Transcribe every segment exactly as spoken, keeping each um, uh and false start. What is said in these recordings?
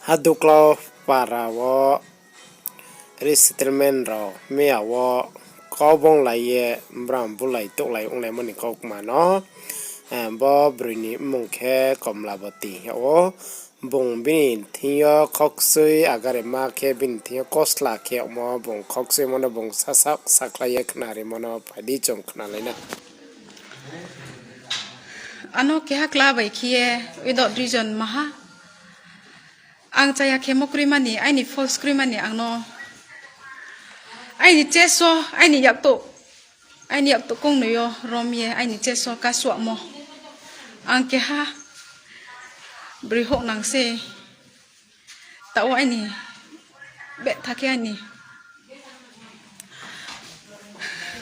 Haduklau para wo resettlement rao mia wo kau bonglai ye brang bulai touhlai onglaimo ni kaukma no, eh, bo broi ni mmung khe Komlaboti hing yag ou. Bung bini thing yo khaukchui agarema khe bini thing yo kosla khe yagmo, bung khaukchuimo no bung sasaoh sakhlai ye khnarimo no phai di chung khnalai na. Ano keha kla bai khe ye without reason maha. Ang chaya khe mo kroima ni, aini false kroima ni ang no. Aini chest wo, aini yak to, aini yak to kongnoi yo rom ye, aini chest wo kasuamo. Ang keha broi houhnang se. Taoh wo aini behtha khe aini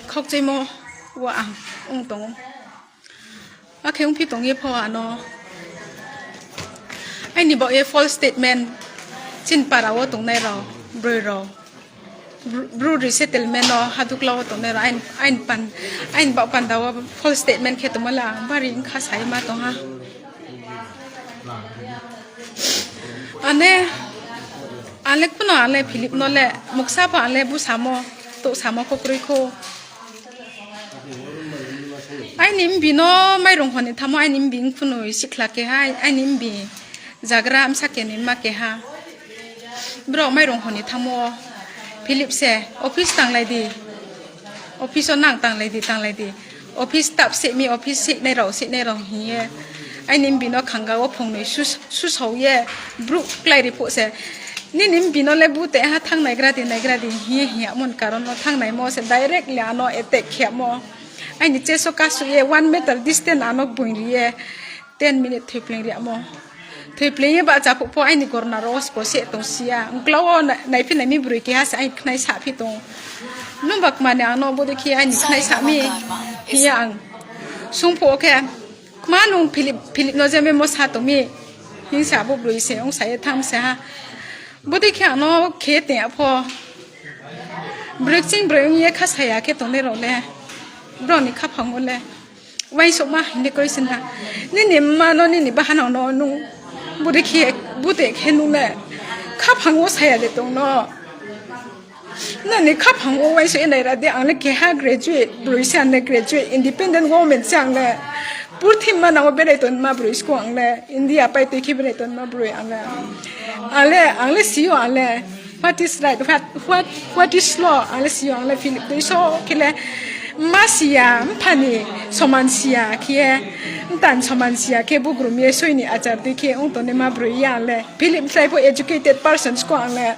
khaukchuimo wo ang ong tong ou. Akhe ongphi tong ye pho ano aini baoh ye false statement chini para wo tongnai rao, broi rao, Bru, Bru resettlement no Haduklau wo tongnai rao, aini, aini pan, aini baoh panda wo false statement khe tongmo le ang bari ongkha sa ye ma tong ha. Ane, ang le kuno ang le Philip no le muksa pho ang le busamo, touhsamo pho kroi kho. Aini mbi no mairung honi thamo, aini mbi ongkhu noi sikhla keha, aini mbi zagra bsa kenoi ma keha. Brao mairung honi thamo, Philip se, office tanglai di. Office wo nang tanglai di, tanglai di. Office staff se mi, office seihnai rao, seihnai rao hing ye. Aini mbi no khanga wo phungnoi sus, susao ye, brouh klái ri phuh se. Nini mbi no le bu te ha thanng naigra di, naigra di hing ye hing yagmo ni karon no thanngnaimo se direct le ano attack khe yagmo. Aini chest wo kasuh ye one meter distance ano boing ri ye ten minute thoipleing ri yagmo. Thoipleing ye bahcha phuh pho aini gorna rao wo sbo se tong si ya. Uklau wo na-, naiphi nai mi broi keha se aini khnai saphi tong. Nungba kma ni ang no bodei khe aini khnai sa mi hing ye ang sung phuh wo khe, kma nung Philip, Philip no je memo sa tong mi hing sa bo broi se ongsa ye thanng se ha. Bodei khe ang no khe tong ya pho. Broi kching broi ong ye kha saya khe tongnai rao le, brao ni khaphang wo le uaingsouhma hing de kroi sin ha. Nini mma no, nini bahanao no nung bodei khe, bute khe nung le khaphang wo saya de tong no. Nini khaphang wo uaingsouh ye naira di, ang le keha graduate broi se, ang le graduate independent woman se ang le. Purthima nang wo berai tongma broi sko ang le, India pai tui khe berai tongma broi ang le. Ang le, ang le si yo ang le, what is right, what, what, what is law, ang le si yo ang le Philip dei so khe le, mma si ya, mpha ni soman si ya khe ye, mtan soman si ya khe bugrum ye soi ni achar dei khe ong tongnaima broi ya ang le. Philip msrai pho educated person sko ang le.